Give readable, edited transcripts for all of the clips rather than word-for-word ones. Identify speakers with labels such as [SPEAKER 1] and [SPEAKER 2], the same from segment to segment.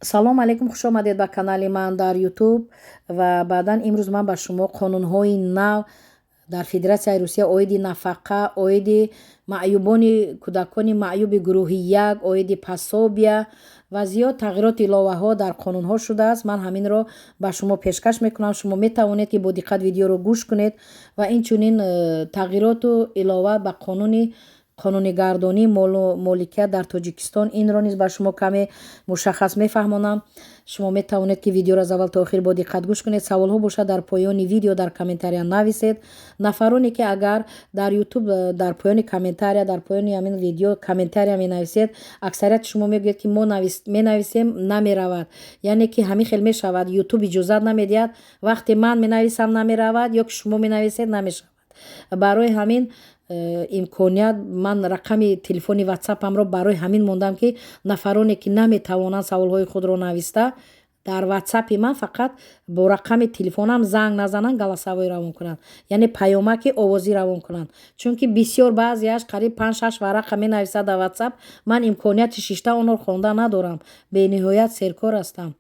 [SPEAKER 1] Салом алейкум, хуш омадед ба канали ман дар Ютуб. Ва баъдан имрӯз ман ба шумо қонунҳои нав дар Федератсияи Русия оиди нафақа, оиди маъюбони, кӯдакони маъюби гурӯҳи як, оиди пособия ва зиёд тағйироти иловаҳо дар қонунҳо шудааст. Ман ҳаминро ба шумо пешкаш мекунам. Шумо метавонед, ки бо диққат видеоро гӯш кунед ва инчунин тағйироту илова ба қонуни қонунигардонии молу моликият дар Тоҷикистон, инро низ ба шумо каме мушаххас мефаҳмонам. Шумо метавонед, ки видеоро аз аввал то охир бо диққат гӯш кунед. Саволҳо бошад, дар поёни видео дар комментария нависед. Нафароне ки агар дар Ютуб дар поёни комментария, дар поёни ҳамин видео комментария менависед, аксарияти шумо мегӯед, ки мо менависем, намеравад. Яъне ки ҳамин хел мешавад, Ютуб иҷозат намедиҳад. Вақте ман менависам, намеравад, ё ки шумо менависед, намешавад. Барои ҳамин имконият ман рақами телефони Ватсапамро барои ҳамин мондам, ки нафароне ки наметавонанд саволҳои худро нависта, дар Ватсапи ман фақат бо рақами телефонам занг назананд, голосовой равон кунанд, яъне паёмаки овозӣ равон кунанд. Чунки бисёр, баъзеаш қариб панҷ-шаш варақа менависад дар Ватсап, ман имконияти шишта онро хонда надорам, бениҳоят серкор ҳастам.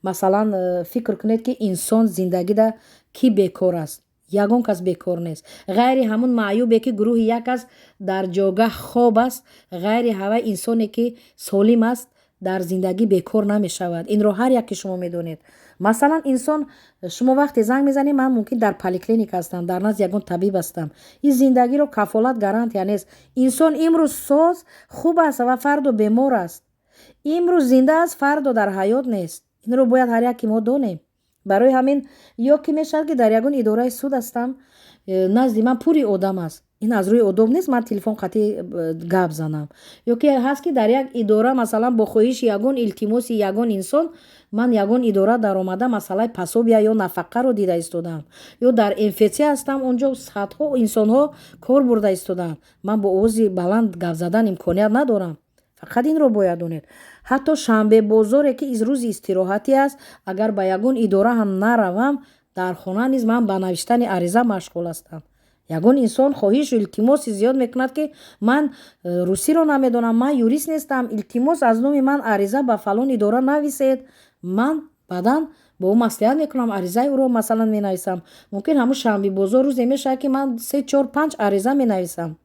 [SPEAKER 1] Масалан, фикр кунед, ки инсон зиндагида кӣ бекор аст? Ягон кас бекор нест, ғайри ҳамун маъюбе ки гурӯҳи як аст, дар ҷогаҳ хоб аст. Ғайри ҳавай инсоне ки солим аст, дар зиндагӣ бекор намешавад. Инро ҳар яке шумо медонед. Масалан, инсон, шумо вақте занг мезанед, ман мумкин дар поликлиника ҳастам, дар назди ягон табиб ҳастам. Ин зиндагиро кафолат, гарантия нест. Инсон имрӯз соз хуб аст ва фардо бемор аст, имрӯз зинда аст, фардо дар ҳаёт нест. Инро бояд ҳар яке мо донем. Барои ҳамин ё ки мешавад, ки дар ягон идораи суд ҳастам, назди ман пури одам аст, ин аз рӯи одоб нест ман телефон қатъи гап занам. Ё ки ҳаст, ки дар як идора, масалан, бо хоҳиши ягон, илтимоси ягон инсон ман ягон идора даромада, масъалаи пособия ё нафақаро дида истодаам, ё дар МФЦ ҳастам, он ҷо садҳо инсонҳо кор бурда истодаанд, ман бо овози баланд гап задан имконият надорам. Фақат инро бояд донед: ҳатто шанбе бозоре ки рӯзи истироҳатӣ аст, агар ба ягон идора ҳам наравам, дар хона низ ман ба навиштани ариза машғул ҳастам. Ягон инсон хоҳишу илтимоси зиёд мекунад, ки ман русиро намедонам, ман юрист нестам, илтимос, аз номи ман ариза ба фалон идора нависед. Ман баъдан бо ӯ маслиҳат мекунам, аризаи ӯро, масалан, менависам. Мумкин ҳамун шанбе бозор рӯзе мешавад, ки ман се, чор, панҷ ариза менависам,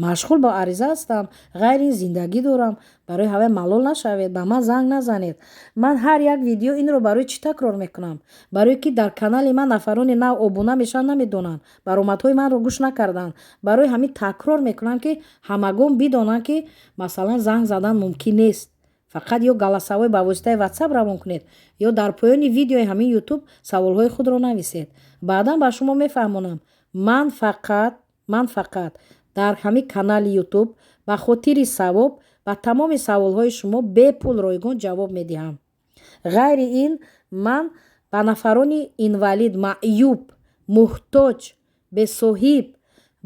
[SPEAKER 1] машғул ба ариза ҳастам. Ғайри ин зиндагӣ дорам. Барои ҳавай малол нашавед, ба ман занг назанед. Ман ҳар як видео инро барои чӣ такрор мекунам? Барое ки дар канали ман нафарони нав обуна мешаванд, намедонанд, баромадҳои манро гӯш накарданд. Барои ҳамин такрор мекунам, ки ҳамагон бидонанд, ки масалан занг задан мумкин нест. Фақат ё голосовой ба воситаи Ватсап равон кунед, ё дар поёни видеои ҳамин Ютуб саволҳои худро нависед, баъдан ба шумо мефаҳмонам. Ман фақат дар ҳамин канали Ютуб ба хотири савоб ба тамоми саволҳои шумо бепул, ройгон ҷавоб медиҳам. Ғайри ин ман ба нафарони инвалид, маъюб, муҳтоҷ, бесоҳиб,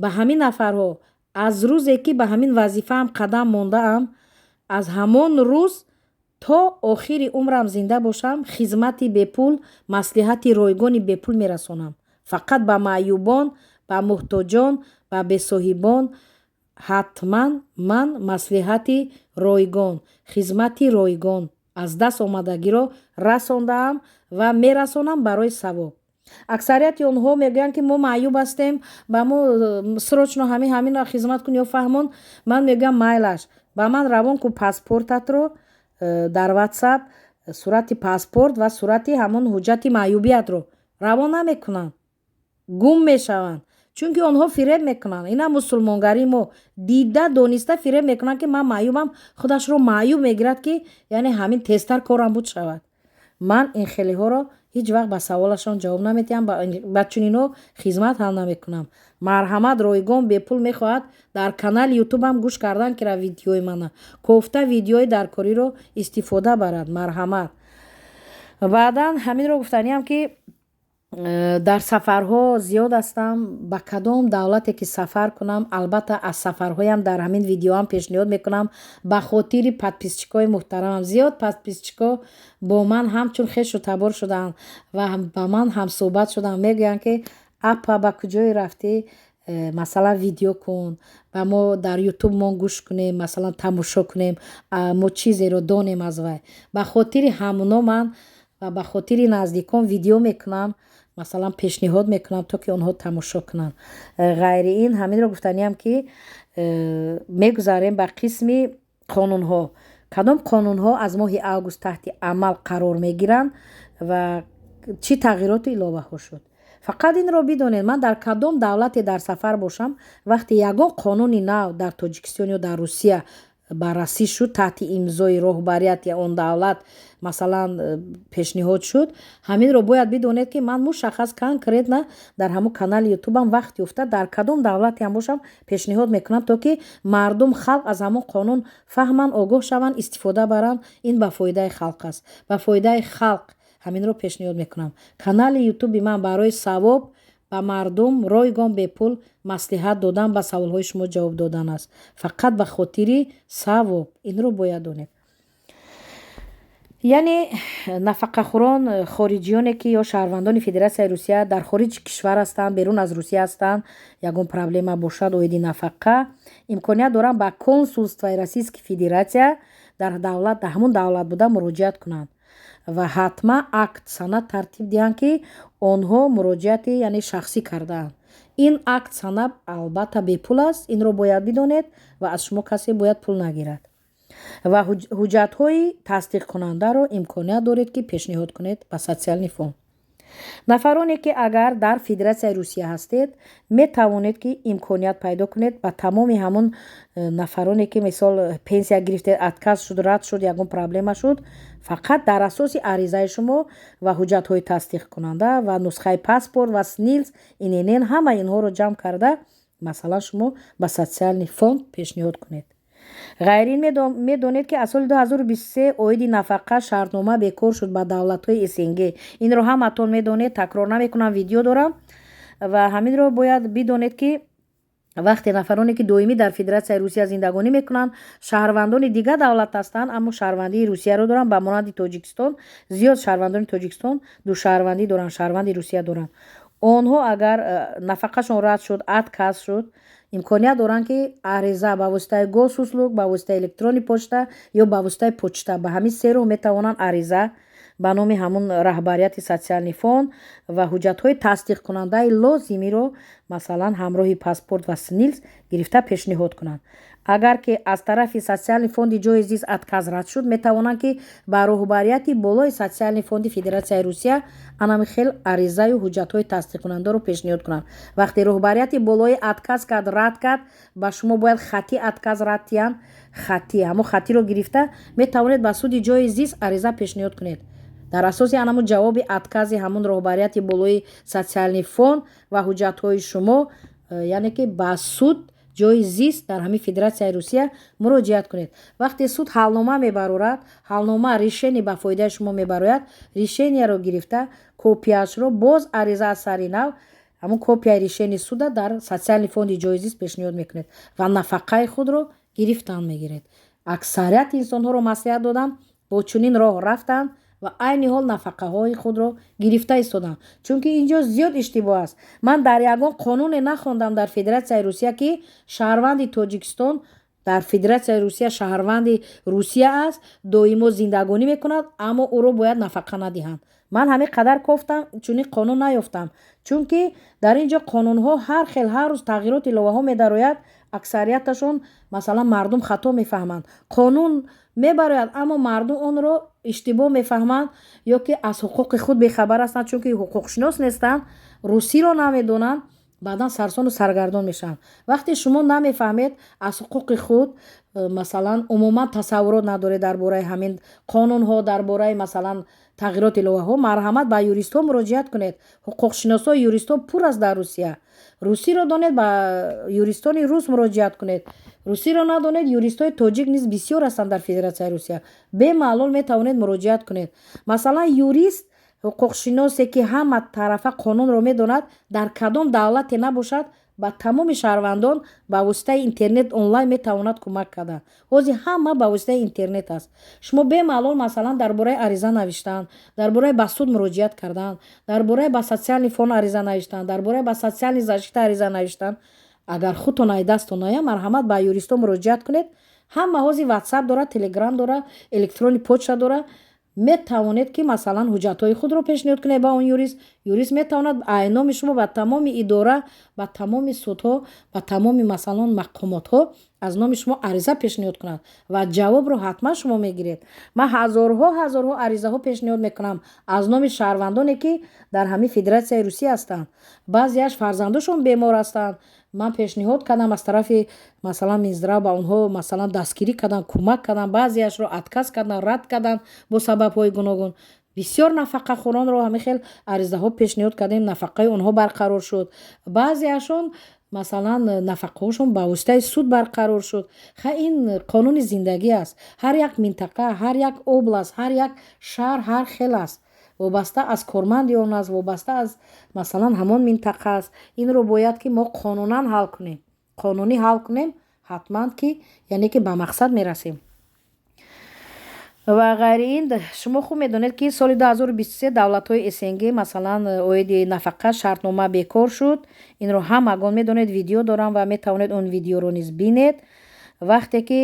[SPEAKER 1] ба ҳамин нафарҳо аз рӯзе ки ба ҳамин вазифаам қадам мондаам, аз ҳамон рӯз то охири умрам зинда бошам, хизмати бепул, маслиҳати ройгони бепул мерасонам. Фақат ба маъюбон, ба муҳтоҷон, ба бесоҳибон ҳатман ман маслиҳати ройгон, хизмати ройгон аз даст омадагиро расондаам ва мерасонам барои савоб. Аксарияти онҳо мегӯянд, ки мо маъюб ҳастем, ба мо срочно ҳамин ҳаминро хизмат кун ё фаҳмон. Ман мегӯям: майлаш, ба ман равон кун паспортатро дар Ватсап, сурати паспорт ва сурати ҳамон ҳуҷҷати маъюбиятро. Равон намекунанд, гум мешаванд, чунки онҳо фиреб мекунанд. Ина мусулмонгарии мо дида дониста фиреб мекунанд, ки ман маъюбам, худашро маъюб мегирад, ки яъне ҳамин тезтар корам буд шавад. Ман ин хелиҳоро ҳеҷ вақт ба саволашон ҷавоб намедиҳам, ба чунинҳо хизмат ҳам намекунам. Марҳамат, ройгон, бепул мехоҳад, дар канали Ютубам гӯш кардан кира, видеои мана кофта, видеои даркориро истифода барад. Марҳамат. Баъдан ҳаминро гуфтаниям, ки дар сафарҳо зиёд ҳастам. Ба кадом давлате ки сафар кунам, албатта, аз сафарҳоям дар ҳамин видеоам пешниҳод мекунам. Ба хотири подписчикои муҳтарамам, зиёд подписчико бо ман ҳамчун хешу табор шудаанд ва ба ман ҳамсӯҳбат шудаанд. Мегӯянд, ки апа, ба куҷое рафтӣ? Масалан, видео кун ва мо дар Ютубмон гӯш кунем, масалан, тамошо кунем, мо чизеро донем аз вай. Ба хотири ҳамуно ман ва ба хотири наздикон видео мекунам, масалан, пешниҳод мекунам, то ки онҳо тамошо кунанд. Ғайри ин, ҳаминро гуфтаниям, ки мегузарем ба қисми қонунҳо. Кадом қонунҳо аз моҳи август таҳти амал қарор мегиранд ва чӣ тағйироту иловаҳо шуд? Фақат инро бидонед: ман дар кадом давлате дар сафар бошам, вақте ягон қонуни нав дар Тоҷикистон ё дар Русия баррасӣ шуд, таҳти имзои роҳбарияти он давлат, масалан, пешниҳод шуд, ҳаминро бояд бидонед, ки ман мушаххас, конкретно дар ҳамон канали Ютубам вақт ёфта, дар кадом давлатеам бошам, пешниҳод мекунам, то ки мардум, халқ аз ҳамон қонун фаҳманд, огоҳ шаванд, истифода баранд. Ин ба фоидаи халқ аст, ба фоидаи халқ ҳаминро пешниҳод мекунам. Канали Ютуби ман барои савоб, ба мардум ройгон, бепул маслиҳат додан, ба саволҳои шумо ҷавоб додан аст, фақат ба хотири савоб. Инро бояд донед. Яъне нафақахӯрон, хориҷиёне ки ё шаҳрвандони Федератсияи Русия дар хориҷи кишвар ҳастанд, берун аз Русия ҳастанд, ягон проблема бошад оиди нафақа, имконият доранд ба консулствои Российской Федерация дар давлат, дар ҳамон давлат буда, муроҷиат кунанд ва ҳатман акт, санад тартиб диҳанд, ки онҳо муроҷиати, яъне шахсӣ кардаанд. Ин акт, санад албатта бепул аст, инро бояд бидонед, ва аз шумо касе бояд пул нагирад. Ва ҳуҷҷатҳои тасдиқкунандаро имконият доред, ки пешниҳод кунед ба Социальный фонд. Нафароне ки агар дар Федератсияи Русия ҳастед, метавонед, ки имконият пайдо кунед ба тамоми ҳамон нафароне ки, мисол, пенсия гирифтед, отказ шуд, рад шуд, ягон проблема шуд, фақат дар асоси аризаи шумо ва ҳуҷҷатҳои тасдиқкунанда ва нусхаи паспорт ва СНИЛС, ИНН, ҳама инҳоро ҷамъ карда, масалан, шумо ба Социальный фонд пешниҳод кунед. Ғайри ин, медонед, ки аз соли 2023 оиди нафақа шартнома бекор шуд ба давлатҳои СНГ. Инро ҳаматон медонед, такрор намекунам, видео дорам. Ва ҳаминро бояд бидонед, ки вақте нафароне ки доимӣ дар Федератсияи Русия зиндагонӣ мекунанд, шаҳрвандони дигар давлат ҳастанд, аммо шаҳрвандии Русияро доранд, ба монанди Тоҷикистон, зиёд шаҳрвандони Тоҷикистон душаҳрвандӣ доранд, шаҳрванди Русия доранд, онҳо агар нафақашон рад шуд, отказ шуд, имконият доранд, ки ариза ба воситаи Госуслуг, ба воситаи электронный почта ё ба воситаи почта, ба ҳамин се роҳ метавонанд ариза ба номи ҳамун раҳбарияти Социальный фонд ва ҳуҷҷатҳои тасдиқкунандаи лозимиро, масалан, ҳамроҳи паспорт ва СНИЛС гирифта пешниҳод кунанд. Агар ки аз тарафи Социальный фонди ҷои зист отказ, рад шуд, метавонанд, ки ба роҳбарияти болои Социальный фонди Федератсияи Русия анами хел аризаю ҳуҷҷатҳои тасдиқкунандаро пешниҳод кунанд. Вақте роҳбарияти болои отказ кард, рад кард, ба шумо бояд хати отказ рад диҳанд. Хати, ҳамон хатиро гирифта метавонед ба суди ҷои зист ариза пешниҳод кунед. Дар асоси анамун ҷавоби откази ҳамун роҳбарияти болои Социальный фонд ва ҳуҷҷатҳои шумо, яъне ки ба суд ҷои зист дар ҳамин Федератсияи Русия муроҷиат кунед. Вақте суд ҳалнома мебарорад, ҳалнома, решение ба фоидаи шумо мебарояд, решенияро гирифта, копияшро боз ариза аз сари нав, ҳамун копияи решении суда дар Социальный фонди ҷои зист пешниҳод мекунед ва нафақаи худро гирифтан мегиред. Аксарияти инсонҳоро маслиҳат додам, бо чунин роҳ рафтанд ва айни ҳол нафақаҳои худро гирифта истоданд, чунки ин ҷо зиёд иштибоҳ аст. Ман дар ягон қонуне нахондам дар Федератсияи Русия, ки шаҳрванди Тоҷикистон дар Федератсияи Русия шаҳрванди Русия аст, доимо зиндагонӣ мекунад, аммо ӯро бояд нафақа надиҳанд. Ман ҳамин қадар кофтам, чунин қонун наёфтам, чунки дар ин ҷо қонунҳо ҳар хел, ҳар рӯз тағйирот, иловаҳо медарояд. Аксарияташон, масалан, мардум хато мефаҳманд. Қонун мебарояд, аммо мардум онро иштибоҳ мефаҳманд ё ки аз ҳуқуқи худ бехабар ҳастанд, чунки ҳуқуқшинос нестанд, русиро намедонанд, баъдан сарсону саргардон мешаванд. Вақте шумо намефаҳмед аз ҳуқуқи худ, масалан, умуман тасаввурот надоред дар бораи ҳамин қонунҳо, дар бораи, масалан, тағйирот, иловаҳо, марҳамат, ба юристҳо муроҷиат кунед. Ҳуқуқшиносҳо, юристҳо пур аст дар Русия. Русиро донед, ба юристони рус муроҷиат кунед. Русиро надонед, юристҳои тоҷик низ бисёр ҳастанд дар Федератсияи Русия, бемаълул метавонед муроҷиат кунед. Масалан, юрист, ҳуқуқшиносе, ки ҳама тарафа қонунро медонад, дар кадом давлате набошад. Ба тамоми шаҳрвандон ба воситаи интернет онлайн метавонад кӯмак карда. Ҳозир ҳама ба воситаи интернет аст. Шумо бемалол, масалан, дар бораи ариза навиштан, дар бораи ба суд муроҷиат кардан, дар бораи ба Социальный фонд ариза навиштан, дар бораи ба социальный защита ариза навиштан, агар худтон ай дастон ояд, марҳамат, ба юристҳо муроҷиат кунед. Ҳама ҳозир Ватсап дорад, Телеграм дорад, электронный почта дорад. Метавонед, ки, масалан, ҳуҷҷатҳои худро пешниҳод кунед ба он юрист. Юрист метавонад ай номи шумо ба тамоми идора, ба тамоми судҳо, ба тамоми, масалан, мақомотҳо аз номи шумо ариза пешниҳод кунад ва ҷавобро ҳатман шумо мегиред. Ман ҳазорҳо, ҳазорҳо аризаҳо пешниҳод мекунам аз номи шаҳрвандоне, ки дар ҳамин Федератсияи Русия ҳастанд. Баъзеаш фарзандошон бемор ҳастанд. Ман пешниҳод кардам аз тарафи, масалан, Минздрав, ба онҳо, масалан, дастгирӣ кардам, кӯмак кардам. Баъзеашро отказ карданд, рад карданд бо сабабҳои гуногун. Бисёр нафақахӯронро ҳамин хел аризаҳо пешниҳод кардем, нафақаи онҳо барқарор шуд. Баъзеашон, масалан, нафақаҳошон ба воситаи суд барқарор шуд. Ха, ин қонуни зиндагӣ аст. Ҳар як минтақа, ҳар як область, ҳар як шаҳр ҳар хел аст, вобаста аз корманди он аст, вобаста аз, масалан, ҳамон минтақа аст. Инро бояд, ки мо қонунан ҳал кунем, қонунӣ ҳал кунем, ҳатман ки, яъне ки, ба мақсад мерасем. Ва ғайри ин, шумо хуб медонед, ки соли 2023 давлатҳои СНГ, масалан, оиди нафақа шартнома бекор шуд. Инро ҳамагон медонед, видео дорам ва метавонед он видеоро низ бинед. Вақте ки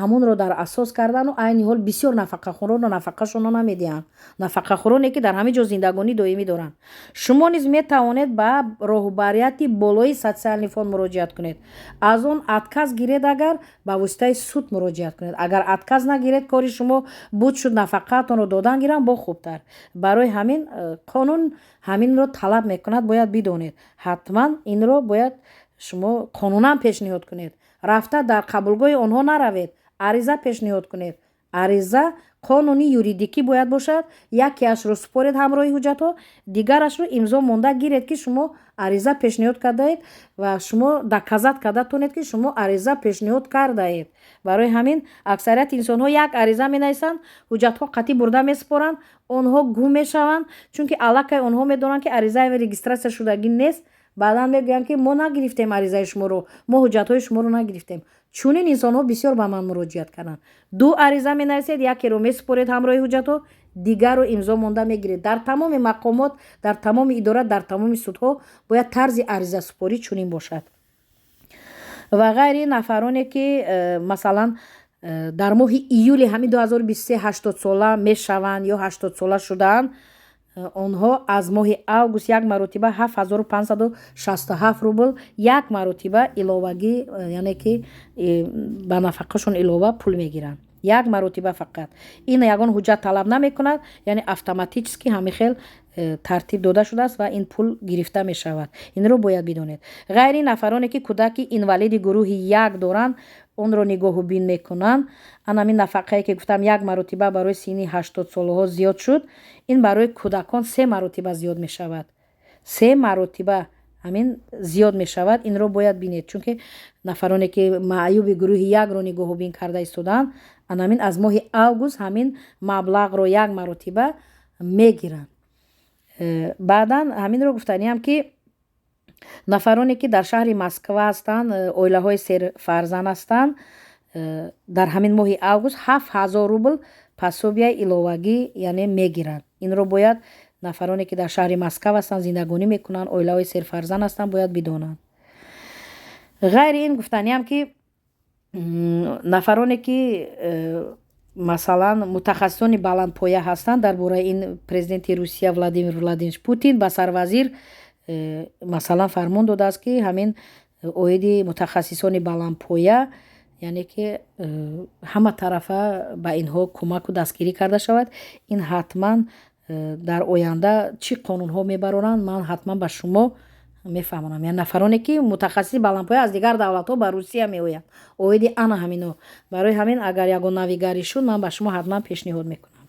[SPEAKER 1] ҳамонро дар асос кардану айни ҳол бисёр нафақахӯронро нафақашонро намедиҳанд, нафақахӯроне, ки дар ҳамин ҷо зиндагонӣ доимӣ доранд. Шумо низ метавонед ба роҳбарияти болои Социальный фонд муроҷиат кунед, аз он отказ гиред, агар ба воситаи суд муроҷиат кунед. Агар отказ нагиред, кори шумо буд шуд, нафақаатонро додан гиранд, бо хубтар. Барои ҳамин қонун ҳаминро талаб мекунад, бояд бидонед. Ҳатман инро бояд шумо қонунан пешниҳод кунед. Рафта дар қабулгоҳи онҳо наравед, ариза пешниҳод кунед. Ариза қонуни юридикӣ бояд бошад. Якеашро супоред ҳамроҳи ҳуҷҷатҳо, дигарашро имзо монда гиред, ки шумо ариза пешниҳод кардаед ва шумо доказать карда тонед, ки шумо ариза пешниҳод кардаед. Барои ҳамин аксарияти инсонҳо як ариза менависанд, ҳуҷҷатҳо қатъӣ бурда месупоранд, онҳо гум мешаванд, чунки аллакай онҳо медонанд, ки аризаи регистрация шудагӣ нест. Баъдан мегӯянд, ки мо нагирифтем аризаи шуморо, мо ҳуҷҷатҳои шуморо нагирифтем. Чунин инсонҳо бисёр ба ман муроҷиат карданд. Ду ариза менависед, якеро месупоред ҳамроҳи ҳуҷҷатҳо, дигарро имзо монда мегиред. Дар тамоми мақомот, дар тамоми идора, дар тамоми судҳо бояд тарзи аризасупорӣ чунин бошад. Ва ғайри нафароне, ки масалан, дар моҳи июли ҳамин 2023 80сола мешаванд ё 80сола шудаанд, онҳо аз моҳи август як маротиба 7567 рубл як маротиба иловагӣ, яъне ки ба нафақашон илова пул мегиранд, як маротиба фақат. Ин ягон ҳуҷҷат талаб намекунад, яъне автоматически ҳамин хел тартиб дода шудааст ва ин пул гирифта мешавад. Инро бояд бидонед. Ғайри нафароне, ки кӯдаки инвалиди гурӯҳи як доранд, онро нигоҳубин мекунанд, анамин нафақае, ки гуфтам, як маротиба барои синни 80солаҳо зиёд шуд, ин барои кӯдакон се маротиба зиёд мешавад, се маротиба ҳамин зиёд мешавад. Инро бояд бинед, чунки нафароне, ки маъюби гурӯҳи якро нигоҳубин карда истодаанд, анамин аз моҳи август ҳамин маблағро як маротиба мегиранд. Баъдан ҳаминро гуфтаниам, ки нафароне, ки дар шаҳри Москва ҳастанд, оилаҳои серфарзанд ҳастанд, дар ҳамин моҳи август 7000 рубл пособияи иловагӣ, яъне, мегиранд. Инро бояд нафароне, ки дар шаҳри Москва ҳастанд, зиндагонӣ мекунанд, оилаҳои серфарзанд ҳастанд, бояд бидонанд. Ғайри ин, гуфтаниам, ки нафароне, ки масалан, мутахассисони баландпоя ҳастанд, дар бораи ин президенти Русия Владимир Владимирович Путин ба сарвазир, масалан, фармон додааст, ки ҳамин оиди мутахассисони баландпоя, яъне ки ҳама тарафа ба инҳо кӯмаку дастгирӣ карда шавад. Ин ҳатман дар оянда чӣ қонунҳо мебароранд, ман ҳатман ба шумо мефаҳмонам. Яъне нафароне, ки мутахассиси баландпоя аз дигар давлатҳо ба Русия меоянд, оиди ана ҳамино. Барои ҳамин, агар ягон навигарӣ шуд, ман ба шумо ҳатман пешниҳод мекунам.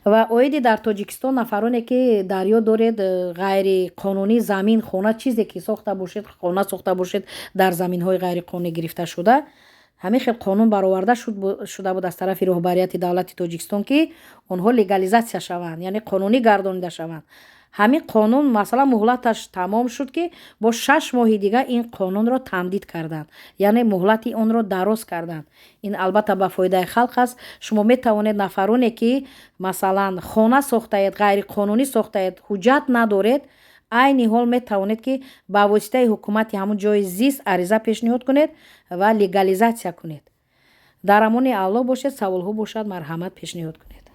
[SPEAKER 1] Ва оиди дар Тоҷикистон нафароне, ки дарё доред, ғайриқонунӣ замин, хона, чизе ки сохта бошед, хона сохта бошед дар заминҳои ғайриқонунӣ гирифта шуда, ҳамин хел қонун бароварда шуда буд аз тарафи роҳбарияти давлати Тоҷикистон, ки онҳо легализация шаванд, яъне қонунӣ гардонида шаванд. Ҳамин қонун, масалан, муҳлаташ тамом шуд, ки бо 6 моҳи дигар ин қонунро тамдид карданд, яъне муҳлати онро дароз карданд. Ин, албатта, ба фоидаи халқ аст. Шумо метавонед, нафароне ки, масалан, хона сохтаед, ғайриқонунӣ сохтаед, ҳуҷҷат надоред, айни ҳол метавонед, ки ба воситаи ҳукумати ҳамун ҷои зист ариза пешниҳод кунед ва легализатсия кунед. Дар амони Аллоҳ бошед. Саволҳо бошад, марҳамат, пешниҳод кунед.